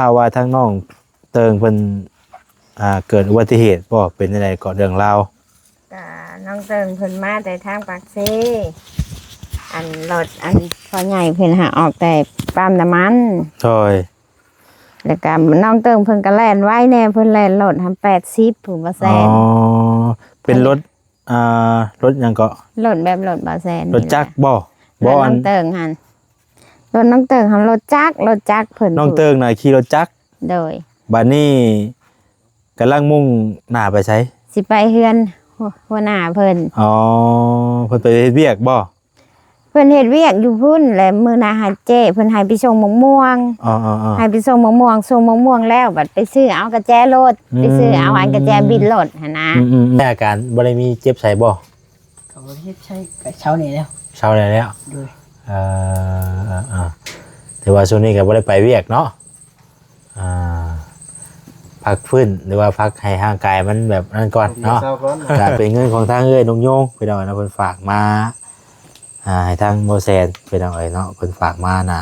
ຂ່າວວ່າທາງນ້ອງເຕີງເພິ່ນ ອ່າ ເກີດອຸບັດຕິເຫດບໍ່? ເປັນຈັ່ງໃດເກາະເລື່ອງລາວ? ກະນ້ອງເຕີງເພິ່ນມາແຕ່ທາງປາກເຊ ອັນລົດອັນພໍ່ໃຫຍ່ເພິ່ນຫາອອກແຕ່ປ້ຳນ້ຳມັນ ໂດຍ ແລ້ວກະນ້ອງເຕີງເພິ່ນກະແລ່ນໄວແດ່ ເພິ່ນແລ່ນລົດຫັ້ນແປດສິບພຸ້ນ ບໍ່ແຊນ. ອໍ ເປັນລົດ ອ່າ ລົດຫຍັງເກາະ? ລົດແບບລົດບໍ່ແຊນ ລົດຈັກບໍ່? ນີ້ແຫຼະ ບໍ່ ອັນນ້ອງເຕີງຫັ້ນ ລົດນ້ອງເຕີງຫັ້ນລົດຈັກ ລົດຈັກເພິ່ນ ນ້ອງເຕີງນະຂີ່ລົດຈັກ ໂດຍ ບາດນີ້ກຳລັງມຸ່ງໜ້າໄປໃສ? ຊິໄປເຮືອນຫົວ ຫົວໜ້າເພິ່ນ. ອໍ ເພິ່ນໄປເຮັດວຽກບໍ່? ເພິ່ນເຮັດວຽກຢູ່ພຸ້ນ ແລະມື້ໜ້າຫາເຈ້ເພິ່ນໃຫ້ໄປສົ່ງໝາກມ່ວງ. ອໍໆໆ ໃຫ້ໄປສົ່ງໝາກມ່ວງ ສົ່ງໝາກມ່ວງແລ້ວ ບັດໄປຊື້ເອົາກະແຈລົດ ອືມ ໄປຊື້ເອົາອັນກະແຈບິດລົດຫັ້ນນະ. ອືມໆ ແຕ່ອາການບໍ່ໄດ້ມີເຈັບໃສບໍ່? ກໍບໍ່ໄດ້ເຮັດໃຊ້ ກໍເຊົາແດ່ແລ້ວ ເຊົາແດ່ແລ້ວ ໂດຍ ເອີ ເອີ ເອີ ຖືວ່າຊ່ວງນີ້ກໍບໍ່ໄດ້ໄປວຽກເນາະ ອ່າ ພັກຟື້ນ ຫຼືວ່າພັກໃຫ້ຮ່າງກາຍມັນແບບນັ້ນກ່ອນເນາະ ເຊົາກ່ອນ ກໍເປັນເງິນຂອງທາງເອື້ອຍນົງໂຍງ ພີ່ນ້ອງເນາະ ເພິ່ນຝາກມາ ອ່າ ໃຫ້ທາງບໍ່ແຊນ ພີ່ນ້ອງເອີຍເນາະ ເພິ່ນຝາກມານະ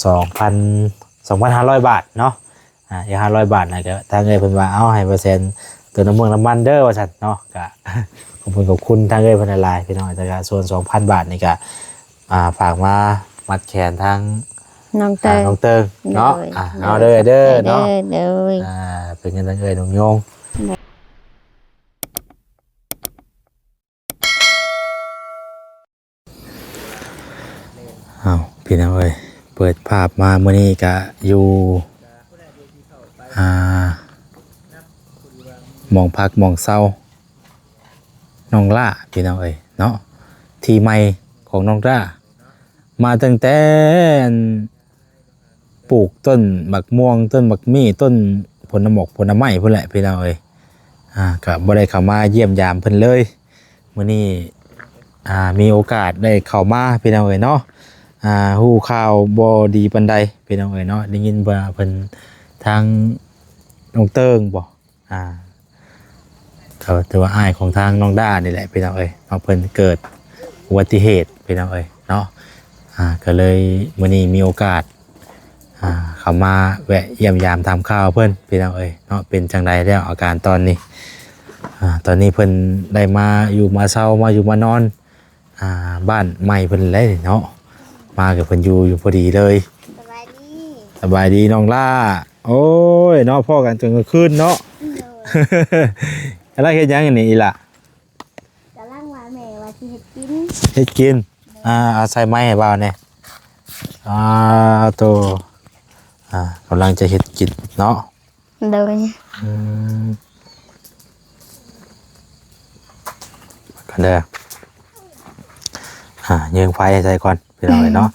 ສອງພັນ ສອງພັນຫ້າຮ້ອຍບາດເນາະ. ອ່າ ອີກຫ້າຮ້ອຍບາດນະ ກໍທາງເອື້ອຍເພິ່ນວ່າ ເອົາໃຫ້ບໍ່ແຊນເຕີມນ້ຳມັນ ນ້ຳມັນເດີ ວ່າຊັ້ນເນາະ ກໍຂອບຄຸນ ຂອບຄຸນທາງເອື້ອຍເພິ່ນຫຼາຍໆ ພີ່ນ້ອງ ແຕ່ກໍສ່ວນສອງພັນບາດນີ້ກໍ ອ່າ ຝາກມາມັດແຂນທາງນ້ອງເຕີງ ອ່າ ນ້ອງເຕີງເນາະ ໂດຍ ອ່າ ເອົາເດີ ເດີເນາະ ໂດຍ ອ່າ ເປັນເງິນທາງເອື້ອຍນົງໂຍງ. ເອົາ ພີ່ນ້ອງເອີຍ ເປີດພາບມາມື້ນີ້ກະຢູ່ ອ່າ ໝ່ອງພັກໝ່ອງເຊົານ້ອງຫຼ້າ ພີ່ນ້ອງເອີຍເນາະ ທີ່ໃໝ່ຂອງນ້ອງຫຼ້າ ມາຕັ້ງແຕ່ ອັນ ປູກຕົ້ນໝາກມ່ວງ ຕົ້ນໝາກມີ້ ຕົ້ນຜົນໝົກຜົນໄມ້ພຸ້ນແຫຼະ ພີ່ນ້ອງເອີຍ ອ່າ ກະບໍ່ໄດ້ເຂົ້າມາຢ້ຽມຢາມເພິ່ນເລີຍ ມື້ນີ້ ອ່າ ມີໂອກາດໄດ້ເຂົ້າມາ ພີ່ນ້ອງເອີຍເນາະ ອ່າ ຮູ້ຂ່າວບໍ່ດີປານໃດ ພີ່ນ້ອງເອີຍເນາະ ໄດ້ຍິນວ່າເພິ່ນ ທາງນ້ອງເຕີງບໍ ອ່າ ກໍຖືວ່າອ້າຍຂອງທາງນ້ອງດ້ານີ້ແຫຼະ ພີ່ນ້ອງເອີຍເນາະ ເພິ່ນເກີດອຸບັດຕິເຫດ ພີ່ນ້ອງເອີຍເນາະ ອ່າ ກໍເລີຍມື້ນີ້ມີໂອກາດ ອ່າ ເຂົ້າມາແວະຢ້ຽມຢາມຖາມຂ່າວເພິ່ນ ພີ່ນ້ອງເອີຍເນາະ ເປັນຈັ່ງໃດແລ້ວອາການຕອນນີ້ ອ່າ ຕອນນີ້ເພິ່ນໄດ້ມາຢູ່ມາເຊົາ ມາຢູ່ມານອນ ອ່າ ບ້ານໃໝ່ເພິ່ນແຫຼະເນາະ ມາກັບເພິ່ນຢູ່ ຢູ່ພໍດີເລີຍ. ສະບາຍດີ ສະບາຍດີນ້ອງຫຼ້າ ໂອ້ຍເນາະ ພໍ້ກັນຕອນກາງຄືນເນາະ ໂດຍ ກຳລັງເຮັດຫຍັງອັນນີ້ອີ່ຫຼ້າ? ກຳລັງວ່າແມ່ວ່າຊິເຮັດກິນ ເຮັດກິນ ອ່າ ເອົາໃສ່ໄມ້ໃຫ້ບ່າວແດ່ ອ່າ ໂຕ ອ່າ ກຳລັງຈະເຮັດກິນເນາະ. ໂດຍ ອືມ ກັນເດີ ອ່າ ຍິງໄຟໃສ່ກ່ອນ ພີ່ນ້ອງເອີຍເນາະ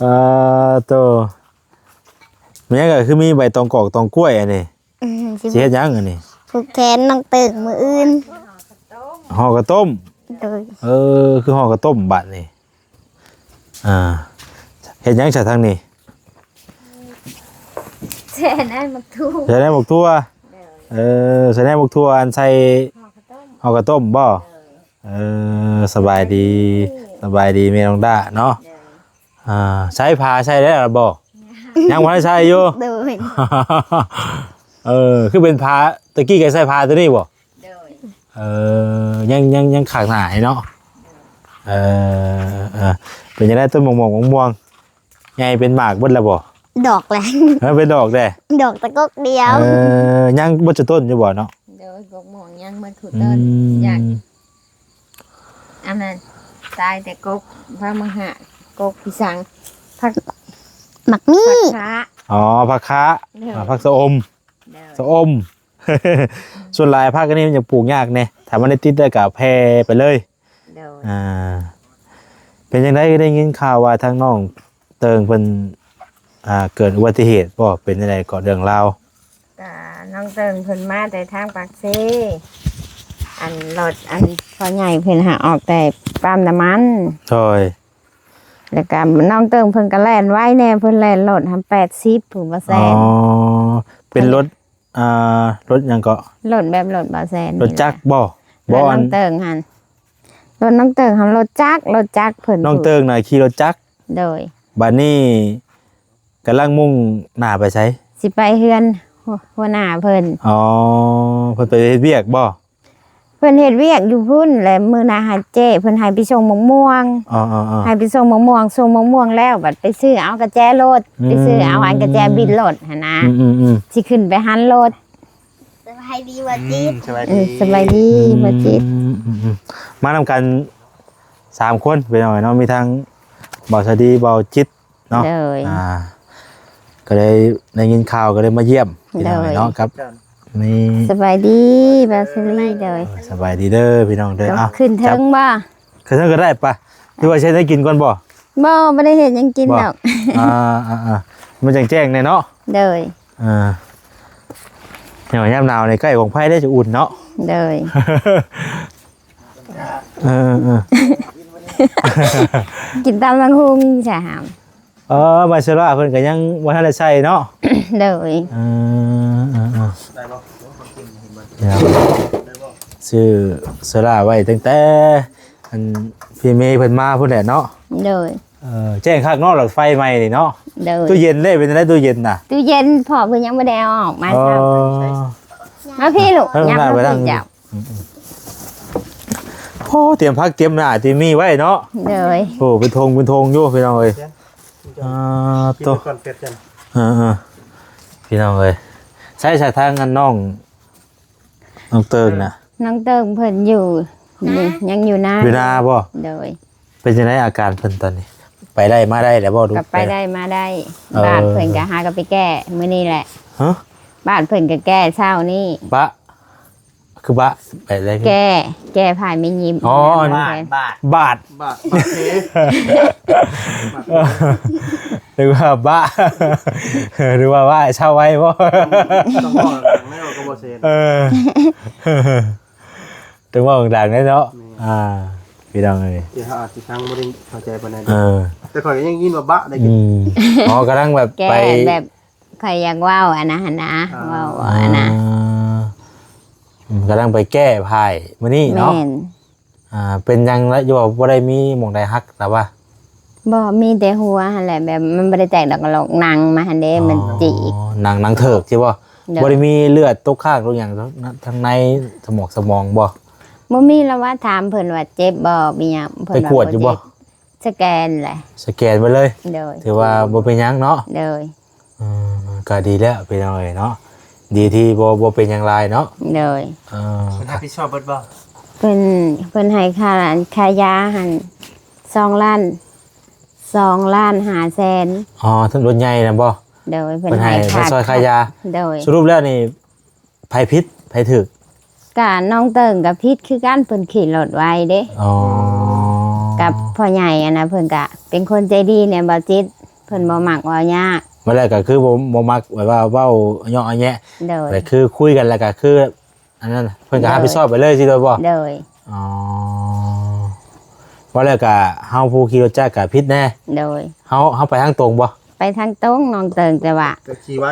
ອ່າ ໂຕ ແມ່ນຫຍັງກໍຄືມີໃບຕອງກອກຕອງກ້ວຍອັນນີ້ ອືມ ຊິເຮັດຫຍັງອັນນີ້? ຜູກແຂນນ້ອງເຕີງມື້ອື່ນ ຫໍ່ເຂົ້າຕົ້ມ ໂດຍ ເອີ ຄືຫໍ່ເຂົ້າຕົ້ມບາດນີ້. ອ່າ ເຮັດຫຍັງຊະທາງນີ້? ແຊ່ນ້ຳໝາກຖົ່ວ ແຊ່ນ້ຳໝາກຖົ່ວ ໂດຍ ເອີ ແຊ່ນ້ຳໝາກຖົ່ວ ອັນໃສ່ຫໍ່ເຂົ້າຕົ້ມ ຫໍ່ເຂົ້າຕົ້ມບໍ? ໂດຍ ເອີ ສະບາຍດີ ສະບາຍດີແມ່ນ້ອງດ້າເນາະ ໂດຍ ອ່າ ໃສ່ຜ້າໃສ່ແລ້ວບໍ? ຍັງ ຍັງບໍ່ໄດ້ໃສ່ຢູ່ ໂດຍ ເອີ ຄືເປັນຜ້າ ຕະກີ້ກໍໃສ່ຜ້າຕົວນີ້ບໍ? ໂດຍ ເອີ ຍັງ ຍັງ ຍັງຂ້າງໜ້າໃຫ້ເນາະ ເອີ ເອີ ເປັນຈັ່ງໃດຕົ້ນໝາກມ່ວງ ໝາກມ່ວງໃຫຍ່ເປັນໝາກເບິດແລ້ວບໍ່? ດອກແຫຼະ ເອີ ເປັນດອກແດ່ ດອກແຕ່ກົກດຽວ ເອີ ຍັງເບິດທຸກຕົ້ນຢູ່ບໍ່ເນາະ? ໂດຍ ກົກມ່ວງຍັງເບິດທຸກຕົ້ນ ອືມ ຢາກ ອັນນັ້ນ ຕາຍແຕ່ກົກ ຜັກມະຫາ ກົກພິສັງ ຜັກ ໝາກມີ້ ຜັກຄະ ອໍ ຜັກຄະ ໂດຍ ອ່າ ຜັກຊະອົມ ໂດຍ ຊະອົມ ສ່ວນຫຼາຍຜັກອັນນີ້ມັນຈະປູກຍາກແດ່ ຖ້າມັນໄດ້ຕິດໄດ້ກໍແຜ່ໄປເລີຍ ໂດຍ ອ່າ ເປັນຈັ່ງໃດ ໄດ້ຍິນຂ່າວວ່າທາງນ້ອງເຕີງເພິ່ນ ອ່າ ເກີດອຸບັດຕິເຫດບໍ່? ເປັນຈັ່ງໃດເກາະເລື່ອງລາວ? ກະນ້ອງເຕີງເພິ່ນມາແຕ່ທາງປາກເຊ ອັນລົດອັນພໍ່ໃຫຍ່ເພິ່ນຫາອອກແຕ່ປ້ຳນ້ຳມັນ ໂດຍ ແລ້ວກະນ້ອງເຕີງເພິ່ນກະແລ່ນໄວແດ່ ເພິ່ນແລ່ນລົດຫັ້ນແປດສິບພຸ້ນ ບໍ່ແຊນ ອໍ ເປັນລົດ ອ່າ ລົດຫຍັງເກາະ? ລົດແບບລົດບໍ່ແຊນ ລົດຈັກບໍ່? ບໍ່ ອັນນ້ອງເຕີງຫັ້ນ ລົດນ້ອງເຕີງຫັ້ນລົດຈັກ ລົດຈັກເພິ່ນ ນ້ອງເຕີງນະຂີ່ລົດຈັກ ໂດຍ ບາດນີ້ ກຳລັງມຸ່ງໜ້າໄປໃສ? ຊິໄປເຮືອນຫົວ ຫົວໜ້າເພິ່ນ. ອໍ ເພິ່ນໄປເຮັດວຽກບໍ່? ເພິ່ນເຮັດວຽກຢູ່ພຸ້ນ ແລະ ມື້ໜ້າຫາເຈ້ເພິ່ນໃຫ້ໄປສົ່ງໝາກມ່ວງ. ອໍໆໆ ໃຫ້ໄປສົ່ງໝາກມ່ວງ ສົ່ງໝາກມ່ວງແລ້ວ ບັດໄປຊື້ເອົາກະແຈລົດ ອືມ ໄປຊື້ເອົາອັນກະແຈບິດລົດຫັ້ນນະ. ອືມໆໆ ຊິຂຶ້ນໄປຫັນລົດ. ສະບາຍດີບໍ່ຈິດ? ອືມ ສະບາຍດີ ເອີ ສະບາຍດີ ອືມ ບໍ່ຈິດ. ອືມໆໆ ມານຳກັນສາມຄົນ ພີ່ນ້ອງເອີຍເນາະ ມີທັງບ່າວສາວດີ ບ່າວຈິດ ເນາະ. ໂດຍ ອ່າ ກໍເລີຍໄດ້ຍິນຂ່າວ ກໍເລີຍມາຢ້ຽມ ພີ່ນ້ອງເນາະ. ໂດຍ ກັບ ນີ້ ສະບາຍດີບ່າວສາລີ. ໂດຍ ເອີ ສະບາຍດີເດີພີ່ນ້ອງເດີ. ເອົ້າ ຂຶ້ນເທິງບໍ່? ຂຶ້ນເທິງກໍໄດ້ປະ. ຫຼືວ່າຊິເຮັດໃຫ້ກິນກ່ອນບໍ່? ບໍ່ ບໍ່ໄດ້ເຮັດຫຍັງກິນດອກ. ອ່າໆໆ ມັນຈັ່ງແຈ້ງແດ່ເນາະ. ໂດຍ ເອີ ຍາມໜາວນີ້ໃກ້ກົງໄຟໄດ້ຈະອຸ່ນເນາະ. ໂດຍ ເອີໆໆ ກິນຕຳບັກຫຸ່ງຊະຫາມ. ເອີ ມາເຊລາເພິ່ນກໍຍັງບໍ່ທັນໄດ້ໃສ່ເນາະ. ໂດຍ ເອີໆໆ ໄດ້ບໍ່? ຊື້ໂຊລາໄວ້ຕັ້ງແຕ່ອັນພີ່ເມເພິ່ນມາພຸ້ນແຫຼະເນາະ. ໂດຍ ເອີ ແຈ້ງຄັກເນາະ ລົດໄຟໃໝ່ນີ້ເນາະ. ໂດຍ ຕູ້ເຢັນເດ້ ເປັນຈັ່ງໃດຕູ້ເຢັນນະ? ຕູ້ເຢັນພໍ່ເພິ່ນຍັງບໍ່ໄດ້ເອົາອອກມາຊ້ຳ. ອໍ ມາພີ້ລູກ ເອີ ຍ່າງມາພີ້ເຈົ້າ. ອືມໆ ໂອ້ ຕຽມຜັກຕຽມໜ້າຕຽມມີໄວ້ເນາະ. ໂດຍ ໂອ້ ເປັນຖົງເປັນຖົງຢູ່ພີ່ນ້ອງເອີຍ. ອ່າ ໂຕ ເອີໆ ພີ່ນ້ອງເອີຍ ໃຊ້ສາທາງອັນນ້ອງ ນ້ອງເຕີງນະ? ນ້ອງເຕີງເພິ່ນຢູ່ນີ້ ຍັງຢູ່ນາ. ຢູ່ນາບໍ່? ໂດຍ ເປັນຈັ່ງໃດອາການເພິ່ນຕອນນີ້? ໄປໄດ້ມາໄດ້ແລ້ວບໍ່? ກໍໄປໄດ້ມາໄດ້. ເອີ ບາດເພິ່ນກໍຫາກໍໄປແກ້ມື້ນີ້ແຫຼະ. ຮະ? ບາດເພິ່ນກໍແກ້ເຊົ້ານີ້. ບະ ຄືບະ ແປແລ້ວ ແກ້ ແກ້ພາຍແມ່ຍິ້ມ. ອໍ ບາດ ບາດ ບາດ ບາດເພ ບາດເພ ນຶກວ່າບະ ຫຼືວ່າບາດເຊົາໄວ້ບໍ່? ຕ້ອງເວົ້າດັງແນ່ກໍບໍ່ເຊັນ. ເອີ ຕ້ອງເວົ້າດັງແນ່ເນາະ. ແມ່ນ ອ່າ ພີ່ນ້ອງເອີຍ ທີ່ເຮົາອາດຊິຟັງບໍ່ໄດ້ເຂົ້າໃຈປານໃດ. ເອີ ແຕ່ຂ້ອຍກໍຍັງຍິນວ່າບະໄດ້. ອືມ ອໍ ກຳລັງແບບ ແກ້ ໄປ ແບບ ຂ້ອຍຢາກເວົ້າອັນນັ້ນຫັ້ນນະ ອ່າ ເວົ້າ ເວົ້າອັນນັ້ນ. ອ່າ ອືມ ກຳລັງໄປແກ້ພາຍມື້ນີ້ເນາະ. ແມ່ນ ອ່າ ເປັນຫຍັງລະ ຢູ່ວ່າບໍ່ໄດ້ມີໝ່ອງໃດຫັກລະວະ? ບໍ່ ມີແຕ່ຫົວຫັ້ນແຫຼະ ແບບມັນບໍ່ໄດ້ແຕກດອກກະຫຼອກ ໜັງມາຫັ້ນເດ້. ອໍ ມັນຈີກ ໜັງ ໜັງເຖິກຊິບໍ່? ໂດຍ ບໍ່ໄດ້ມີເລືອດຕົກຄ້າງຕົກຫຍັງທາງໃນສະໝອງ ສະໝອງບໍ່? ບໍ່ມີລະວະ. ຖາມເພິ່ນວ່າເຈັບບໍ່ ມີຫຍັງ ເພິ່ນວ່າບໍ່ເຈັບ. ໄປກວດຢູ່ບໍ່? ສະແກນແຫຼະ ສະແກນໄປເລີຍ. ໂດຍ ຖືວ່າບໍ່ເປັນຫຍັງເນາະ. ໂດຍ ເອີ ກໍດີແລ້ວພີ່ນ້ອງເອີຍເນາະ ດີທີ່ບໍ່ ບໍ່ເປັນຫຍັງຫຼາຍເນາະ. ໂດຍ ເອີ ເພິ່ນຮັບຜິດຊອບເບິດບໍ່? ເພິ່ນ ເພິ່ນໃຫ້ຄ່າ ຄ່າຢາຫັ້ນ ສອງລ້ານ ສອງລ້ານຫ້າແສນ. ອໍ ລົດໃຫຍ່ນະບໍ່? ໂດຍ ເພິ່ນໃຫ້ ເພິ່ນໃຫ້ຄ່າ ເພິ່ນຊ່ອຍຄ່າຢາ. ໂດຍ ສະຫຼຸບແລ້ວນີ້ ໃຜຜິດໃຜຖືກ? ກະນ້ອງເຕີງກະຜິດຄືກັນ ເພິ່ນຂີ່ລົດໄວເດ້. ອໍ ກັບພໍ່ໃຫຍ່ຫັ້ນນະ ເພິ່ນກະເປັນຄົນໃຈດີແດ່ ບໍ່ຈິດ ເພິ່ນບໍ່ມັກເວົ້າຍາກ. ມາແລ້ວກະຄືບໍ່ ບໍ່ມັກແບບວ່າເວົ້າເຍາະແຍະ. ໂດຍ ແບບຄືຄຸຍກັນແລ້ວກະຄືອັນນັ້ນ ເພິ່ນກະຮັບຜິດຊອບໄປເລີຍຊີ້ໂດຍບໍ່? ໂດຍ ອໍ ວ່າແລ້ວກະເຮົາຜູ້ຂີ່ລົດຈັກກະຜິດແດ່. ໂດຍ ເຮົາ ເຮົາໄປທາງຕົງບໍ່? ໄປທາງຕົງນ້ອງເຕີງ ແຕ່ວ່າ ກໍຂີ່ໄວ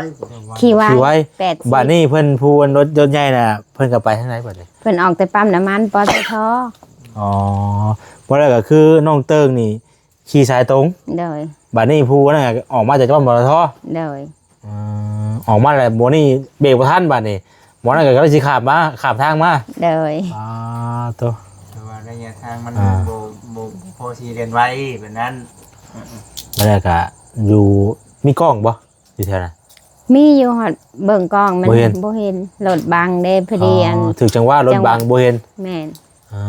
ຂີ່ໄວ ຂີ່ໄວ ແປດສິບ. ບາດນີ້ເພິ່ນຜູ້ອັນລົດ ລົດໃຫຍ່ນະ ເພິ່ນກໍໄປທາງໃດບາດນີ້? ເພິ່ນອອກແຕ່ປ້ຳນ້ຳມັນ ປຕທ. ອໍ ບໍ່ໄດ້ ກໍຄືນ້ອງເຕີງນີ້ຂີ່ສາຍຕົງ. ໂດຍ ບາດນີ້ຜູ້ນັ້ນອອກມາຈາກປ້ຳ ປຕທ. ໂດຍ ອືມ ອອກມາແລ້ວ ບໍ່ນີ້ເບຣກບໍ່ທັນບາດນີ້ ໝໍນັ້ນກໍກຳລັງຊິຂ້າມມາ ຂ້າມທາງມາ. ໂດຍ ອ່າ ໂຕ ແຕ່ວ່າໄລຍະທາງມັນ ອ່າ ບໍ່ ບໍ່ ບໍ່ພໍຊິເລ່ນໄວປານນັ້ນ. ແລ້ວກະຢູ່ ມີກ້ອງບໍ່ ຢູ່ແຖວນັ້ນ? ມີຢູ່ ຮອດເບິ່ງກ້ອງມັນ ບໍ່ເຫັນ ບໍ່ເຫັນ ລົດບັງເດ້ ພໍດີ ອໍ ອັນ ຖືກຈັງຫວະລົດບັງ ຈັງຫວະ ບໍ່ເຫັນ. ແມ່ນ ອ່າ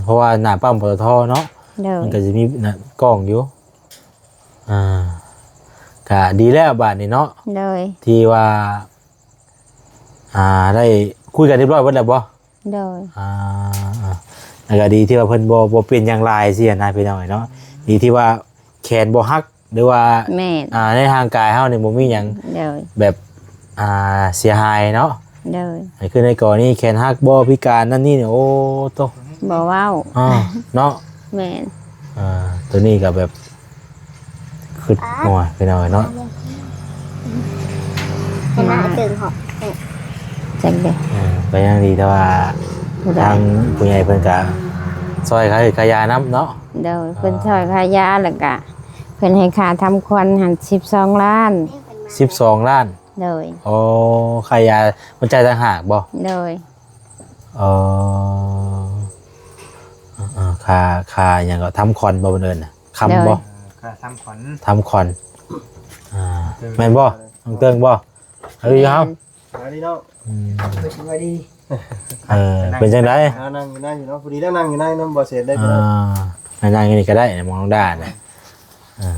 ເພາະວ່າໜ້າປ້ຳ ປຕທ ເນາະ. ໂດຍ ມັນກໍຊິມີ ນະ ກ້ອງຢູ່. ອ່າ ກະດີແລ້ວບາດນີ້ເນາະ. ໂດຍ ທີ່ວ່າ ອ່າ ໄດ້ຄຸຍກັນຮຽບຮ້ອຍເບິດແລ້ວບໍ່? ໂດຍ ອ່າ ແລ້ວກະດີທີ່ວ່າເພິ່ນບໍ່ ບໍ່ເປັນຫຍັງຫຼາຍຊີ້ນະ ພີ່ນ້ອງເອີຍເນາະ. ດີທີ່ວ່າແຂນບໍ່ຫັກ ຫຼືວ່າ ແມ່ນ ອ່າ ໃນຮ່າງກາຍເຮົານີ້ບໍ່ມີຫຍັງ ໂດຍ ແບບ ອ່າ ເສຍຫາຍເນາະ. ໂດຍ ໃຫ້ຄືໃນກໍລະນີແຂນຫັກບໍ່ ພິການນັ້ນນີ້ ໂອ້ໂຕ ບໍ່ເວົ້າ ອ່າ ເນາະ. ແມ່ນ ອ່າ ໂຕນີ້ກໍແບບ ຄຶດ ໂອ້ຍ ພີ່ນ້ອງເອີຍເນາະ ເປັນໜ້າເຖິງເນາະ ຈັກເດ້ ເອີ ກໍຍັງດີ ແຕ່ວ່າ ຜູ້ໃດ ທາງຜູ້ໃຫຍ່ເພິ່ນກໍຊ່ອຍຄ່າເຮັດຄ່າຢານຳເນາະ. ໂດຍ ເພິ່ນ ອ່າ ຊ່ອຍຄ່າຢາ ແລ້ວກໍ ເພິ່ນໃຫ້ຄ່າທຳຂວັນຫັ້ນສິບສອງລ້ານ. ສິບສອງລ້ານ? ໂດຍ. ອໍ ຄ່າຢາມັນຈ່າຍຕ່າງຫາກບໍ່? ໂດຍ. ອໍ ເອີໆ ຄ່າ ຄ່າຫຍັງກໍ ທຳຂວັນບໍ່ ເພິ່ນເອີ້ນນະ ຄຳບໍ່? ໂດຍ. ເອີ ຄ່າທຳຂວັນ ທຳຂວັນ ອ່າ ແມ່ນບໍ່ ນ້ອງເຕີງບໍ່? ເອີຍ ເຮົາ ສະບາຍດີເນາະ. ອືມ ສະບາຍດີ. ເອີ ເປັນຈັ່ງໃດ? ອ່າ ນັ່ງຢູ່ໃນຢູ່ເນາະ ພໍດີໄດ້ນັ່ງຢູ່ໃນນຳບໍ່ເສດໄດ້. ອ່າ ນັ່ງຢູ່ນີ້ກໍໄດ້ ມອງນ້ອງດ້ານະ. ເອີ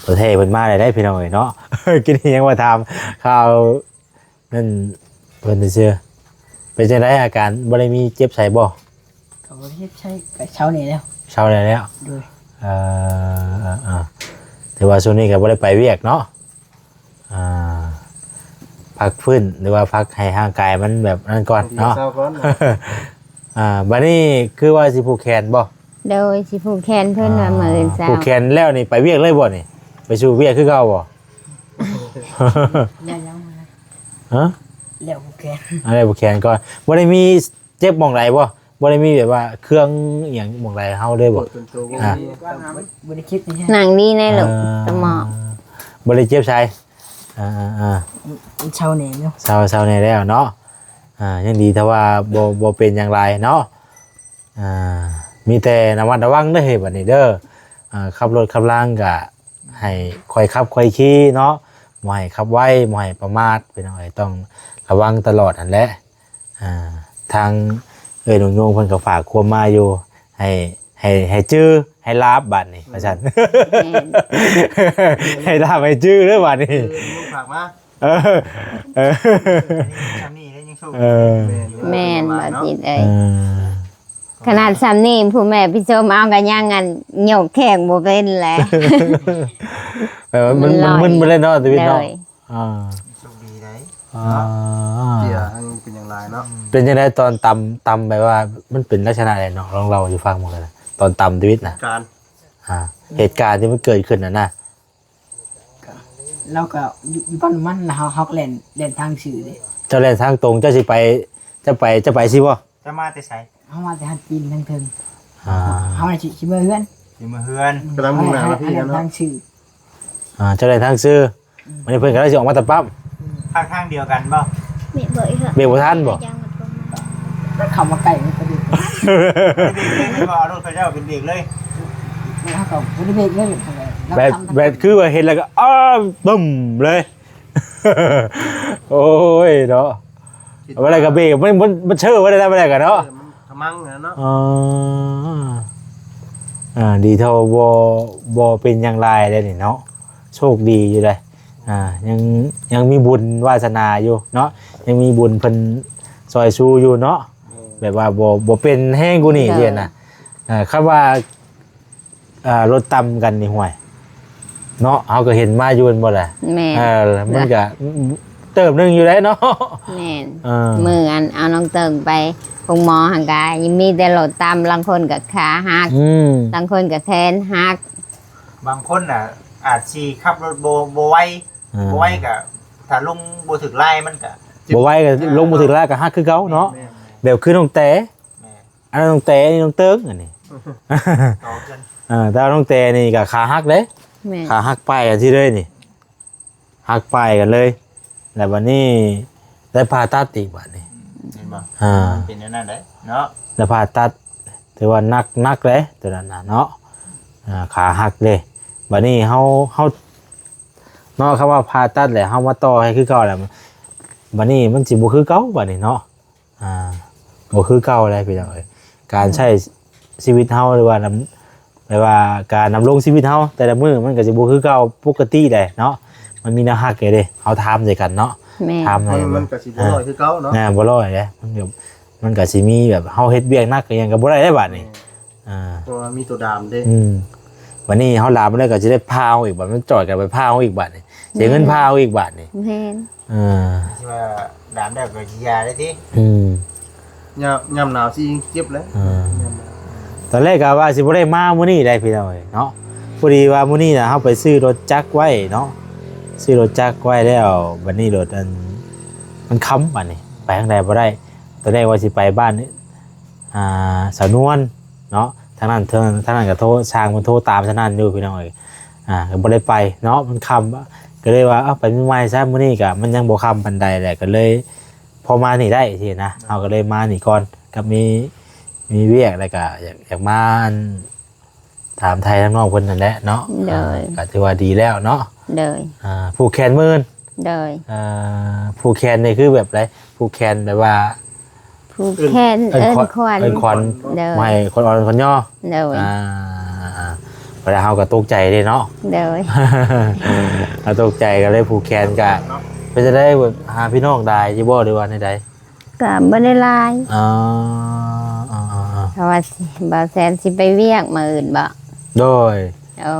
ຕົວແທ້ເພິ່ນມາໄດ້ ພີ່ນ້ອງເອີຍເນາະ. ກິນຫຍັງມາຖາມຂ່າວນັ້ນເພິ່ນຊື່ໆ. ເປັນຈັ່ງໃດອາການ? ບໍ່ໄດ້ມີເຈັບໃສບໍ່? ກໍບໍ່ໄດ້ເຈັບໃສ ກໍເຊົາແດ່ແລ້ວ. ເຊົາແດ່ແລ້ວ. ໂດຍ. ເອີ ເອີ ເອີ ຖືວ່າຊ່ວງນີ້ກໍບໍ່ໄດ້ໄປວຽກເນາະ. ອ່າ ພັກຟື້ນ ຫຼືວ່າພັກໃຫ້ຮ່າງກາຍມັນແບບນັ້ນກ່ອນເນາະ. ເຊົາກ່ອນເນາະ. ອ່າ ບັດນີ້ຄືວ່າຊິຜູກແຂນບໍ່? ໂດຍ ຊິຜູກແຂນເພິ່ນວ່າ ອ່າ ມື້ອື່ນເຊົ້າ. ຜູກແຂນແລ້ວນີ້ໄປວຽກເລີຍບໍ່ນີ້? ໄປສູ່ວຽກຄືເກົ່າບໍ່? ແລ້ວຍັງ ຮະ? ແລ້ວຜູກແຂນ ອ່າ ແລ້ວຜູກແຂນກ່ອນ. ບໍ່ໄດ້ມີເຈັບໝ່ອງໃດບໍ່? ບໍ່ໄດ້ມີແບບວ່າເຄື່ອງອີ່ຫຍັງໝ່ອງໃດເຮົາເລີຍບໍ່? ປວດເປັນໂຕບໍ່? ອ່າ ມີອາການ ບໍ່ໄດ້ເຈັບຫຍັງ. ນັ່ງດີແນ່ລູກ ອ່າ ຕະໝໍ. ບໍ່ໄດ້ເຈັບໃສ. ອ່າໆໆ ມັນເຊົາແດ່ແລ້ວ. ເຊົາ ເຊົາແດ່ແລ້ວເນາະ. ອ່າ ຍັງດີແຕ່ວ່າບໍ່ ບໍ່ເປັນຫຍັງຫຼາຍເນາະ. ອ່າ ມີແຕ່ລະມັດລະວັງເດີເຮີ້ຍ ບັດນີ້ເດີ. ອ່າ ຂັບລົດຂັບລາງກະໃຫ້ຄ່ອຍຂັບຄ່ອຍຂີ່ເນາະ. ບໍ່ໃຫ້ຂັບໄວ ບໍ່ໃຫ້ປະໝາດ ພີ່ນ້ອງເອີຍ. ຕ້ອງລະວັງຕະຫຼອດຫັ້ນແຫຼະ. ອ່າ ທາງເອື້ອຍໜູໂຍງເພິ່ນກໍຝາກຄວາມມາຢູ່ ໃຫ້ ໃຫ້ ໃຫ້ຈື່ ໃຫ້ລາບບາດນີ້ ວ່າຊັ້ນ. ແມ່ນ. ໃຫ້ລາບໃຫ້ຈື່ເດີບາດນີ້. ເອີ ລຸງຝາກມາ. ເອີ ເອີ ຊ່ຳນີ້ໄດ້ຍັງໂຊກ. ເອີ ແມ່ນ ແມ່ນ ບໍ່ຕິດເອີຍ. ເອີ ຂະໜາດຊ່ຳນີ້ ຜູ້ແມ່ໄປຊົມເອົາກໍຍັງ ອັນ ຍົກແຂ້ງບໍ່ເປັນແຫຼະ. ແບບວ່າມັນ ມັນມຶນໄປເລີຍເນາະ ຊີວິດເນາະ. ໂດຍ. ອ່າ ໂຊກດີໄດ໋ ອ່າ ເນາະ. ເຈັບຫຍັງເປັນຫຍັງຫຼາຍເນາະ. ເປັນຈັ່ງໃດຕອນຕຳ ຕຳແບບວ່າມັນເປັນລັກສະນະໃດເນາະ? ລອງເລົ່າສູ່ຟັງເບິ່ງກັນນະ ຕອນຕຳທຳອິດນະ. ການ ອ່າ ເຫດການທີ່ມັນເກີດຂຶ້ນຫັ້ນນະ. ລາວກໍຢູ່ ຢູ່ປ້ຳນ້ຳມັນ ແລ້ວເຮົາ ເຮົາກໍແລ່ນ ແລ່ນທາງຊື່ເດ້. ເຈົ້າແລ່ນທາງຕົງ ເຈົ້າຊິໄປ ເຈົ້າໄປ ເຈົ້າໄປຊິບໍ່? ເຈົ້າມາແຕ່ໃສ? ເຮົາມາແຕ່ຫັ້ນ ປີນທາງເທິງ. ອ່າ ເຮົາຊິ ຊິເມືອເຮືອນ. ຊິເມືອເຮືອນ. ກຳລັງມຸ່ງໜ້າມາພີ້ແລ້ວເນາະ. ແລ່ນທາງຊື່. ອ່າ ເຈົ້າແລ່ນທາງຊື່. ອືມ ວັນນີ້ເພິ່ນກຳລັງຊິອອກມາແຕ່ປ້ຳ. ອືມ ພາກທາງດຽວກັນບໍ່? ເບຣກບໍ່ ເບຣກບໍ່ທັນບໍ່? ເຂົ້າມາໃກ້ມັນກໍເບຣກ. ເບຣກເລີຍແມ່ນບໍ່? ເອົາລົດເຂົາເຈົ້າເປັນເບຣກເລີຍ. ເຮົາກໍບໍ່ໄດ້ເບຣກເລີຍ. ແບບ ແບບຄືວ່າເຫັນແລ້ວກໍ ອ້າ ປຶ້ມເລີຍ. ໂອ້ຍເນາະ ວ່າແລ້ວກໍເບຣກ ມັນ ມັນ ມັນເຊີວ່າແລ້ວ ວ່າແລ້ວກໍເນາະ. ເອີ ມັນ ຂະມັງຫັ້ນເນາະ. ອໍ ອ່າ ດີເທົ່າບໍ່ ບໍ່ເປັນຫຍັງຫຼາຍເດ້ນີ້ເນາະ. ໂຊກດີຢູ່ເດ້. ອ່າ ຍັງ ຍັງມີບຸນວາສະໜາຢູ່ເນາະ. ຍັງມີບຸນເພິ່ນຊ່ອຍຊູຢູ່ເນາະ. ແມ່ນ. ແບບວ່າບໍ່ ບໍ່ເປັນແຮງກວ່ານີ້. ໂດຍ. ຊີ້ນະ. ອ່າ ຄຳວ່າ ອ່າ ລົດຕຳກັນນີ້ ຫ້ວຍ ເນາະ ເຮົາກໍເຫັນມາຢູ່ແມ່ນບໍ່ລະ? ແມ່ນ. ເອີ ມັນກະເຕີບໜຶ່ງຢູ່ໄດ໋ເນາະ. ແມ່ນ. ເອີ ມື້ອັນເອົານ້ອງເຕີງໄປໂຮງໝໍຫັ້ນກະ ມີແຕ່ລົດຕຳ ລາງຄົນກະຂາຫັກ. ອືມ. ລາງຄົນກະແຂນຫັກ. ບາງຄົນນະ ອາດຊິຂັບລົດບໍ່ ບໍ່ໄວ. ເອີ ບໍ່ໄວກະ ຖ້າລົງບໍ່ຖືກລາຍມັນກະ ບໍ່ໄວກະລົງບໍ່ຖືກລາຍກະຫັກຄືເກົ່າເນາະ. ແມ່ນ. ແບບຄືນ້ອງແຕ. ແມ່ນ. ອັນນັ້ນນ້ອງແຕ ອັນນີ້ນ້ອງເຕີງ ອັນນີ້ ຕໍ່ກັນ. ເອີ ແຕ່ວ່ານ້ອງແຕນີ້ກໍຂາຫັກເດ້. ແມ່ນ. ຂາຫັກປາຍກັນຊີ້ເລີຍນີ້ ຫັກປາຍກັນເລີຍ. ແລ້ວບັດນີ້ໄດ້ຜ່າຕັດອີກບັດນີ້. ອືມ ເຫັນບໍ່? ອ່າ ເປັນແນວນັ້ນເດ້ເນາະ. ໄດ້ຜ່າຕັດ ຖືວ່າໜັກ ໜັກເດ້ໂຕນັ້ນນະເນາະ. ອ່າ ຂາຫັກເດ້. ບັດນີ້ເຮົາ ເຮົາເນາະ ຄຳວ່າຜ່າຕັດແລ້ວ ເຮົາມາຕໍ່ໃຫ້ຄືເກົ່າແລ້ວ ບັດນີ້ມັນຊິບໍ່ຄືເກົ່າບັດນີ້ເນາະ. ອ່າ ບໍ່ຄືເກົ່າແລ້ວພີ່ນ້ອງເອີຍ. ການໃຊ້ຊີວິດເຮົາ ຫຼືວ່ານຳ ແບບວ່າການດຳລົງຊີວິດເຮົາແຕ່ລະມື້ ມັນກໍຊິບໍ່ຄືເກົ່າປົກກະຕິໃດ໋ເນາະ. ມັນມີແນວຮັກເດ້ ເຮົາຖາມໃສ່ກັນເນາະ. ແມ່ນ. ຖາມໃສ່ ມັນ ມັນກໍຊິບໍ່ຮ້ອຍຄືເກົ່າເນາະ. ອ່າ ບໍ່ຮ້ອຍເດ້. ມັນກໍ ມັນກໍຊິມີແບບເຮົາເຮັດວຽກໜັກອີ່ຫຍັງກໍບໍ່ໄດ້ເດ້ບາດນີ້. ແມ່ນ. ອ່າ ເພາະວ່າມີໂຕດາມເດ້. ອືມ ບັດນີ້ເຮົາດາມແລ້ວກໍຊິໄດ້ຜ່າເຮົາອີກບາດ ມັນຈ່ອຍກັນໄປຜ່າເຮົາອີກບາດນີ້ ເສຍເງິນ ແມ່ນ ຜ່າເຮົາອີກບາດນີ້. ແມ່ນ. ເອີ ຊິວ່າດາມແລ້ວກໍຊິຢາໄດ້ຕິ. ອືມ ຍາມ ຍາມໜາວຊິເຈັບແຫຼະ. ເອີ ຕອນແລກກໍວ່າຊິບໍ່ໄດ້ມາມື້ນີ້ໄດ໋ພີ່ນ້ອງເອີຍເນາະ. ພໍດີວ່າມື້ນີ້ນະ ເຮົາໄປຊື້ລົດຈັກໄວ້ເນາະ ຊື້ລົດຈັກໄວ້ແລ້ວ ບັດນີ້ລົດອັນ ມັນຄ່ຳ ບັດນີ້ໄປທາງໃດບໍ່ໄດ້. ຕອນແລກວ່າຊິໄປບ້ານ ອ່າ ສາວນວນເນາະ ທາງນັ້ນ ທາງ ທາງນັ້ນກໍໂທ ຊ່າງເພິ່ນໂທຕາມສະນັ້ນຢູ່ພີ່ນ້ອງເອີຍ. ອ່າ ກໍບໍ່ໄດ້ໄປເນາະ ມັນຄ່ຳ ກໍເລີຍວ່າ ເອົາ ໄປມື້ໃໝ່ຊະ ມື້ນີ້ກໍມັນຍັງບໍ່ຄ່ຳປານໃດແຫຼະ ກໍເລີຍພໍມານີ້ໄດ້ຊີ້ນະ ເຮົາກໍເລີຍມານີ້ກ່ອນ ກັບມີ ມີວຽກ ແລ້ວກໍຢາກ ຢາກມາ ອັນ ຖາມໄຖ່ທາງນ້ອງເພິ່ນນັ້ນແຫຼະເນາະ ໂດຍ ອ່າ ກໍຖືວ່າດີແລ້ວເນາະ ໂດຍ ອ່າ ຜູກແຂນໝື່ນ ໂດຍ ອ່າ ຜູກແຂນນີ້ຄືແບບໃດ? ຜູກແຂນແບບວ່າ ຜູກແຂນ ເອີ້ນ ເອີ້ນຂວັນ ເອີ້ນຂວັນ ໂດຍ ໃຫ້ຄົນອ່ອນຄົນຍໍ ໂດຍ ອ່າ ເວລາເຮົາກໍຕົກໃຈເດ້ເນາະ ໂດຍ ເຮົາຕົກໃຈກໍເລີຍຜູກແຂນ ກະເປັນຈັ່ງໃດ ແບບຫາພີ່ນ້ອງຫຼາຍຢູ່ບໍ່ ຫຼືວ່າແນວໃດ? ກໍບໍ່ໄດ້ຫຼາຍ ອໍ ເອີໆໆ ເພາະວ່າຊິ ບ່າວແຊນຊິໄປວຽກມື້ອື່ນບໍ? ໂດຍ ໂອ້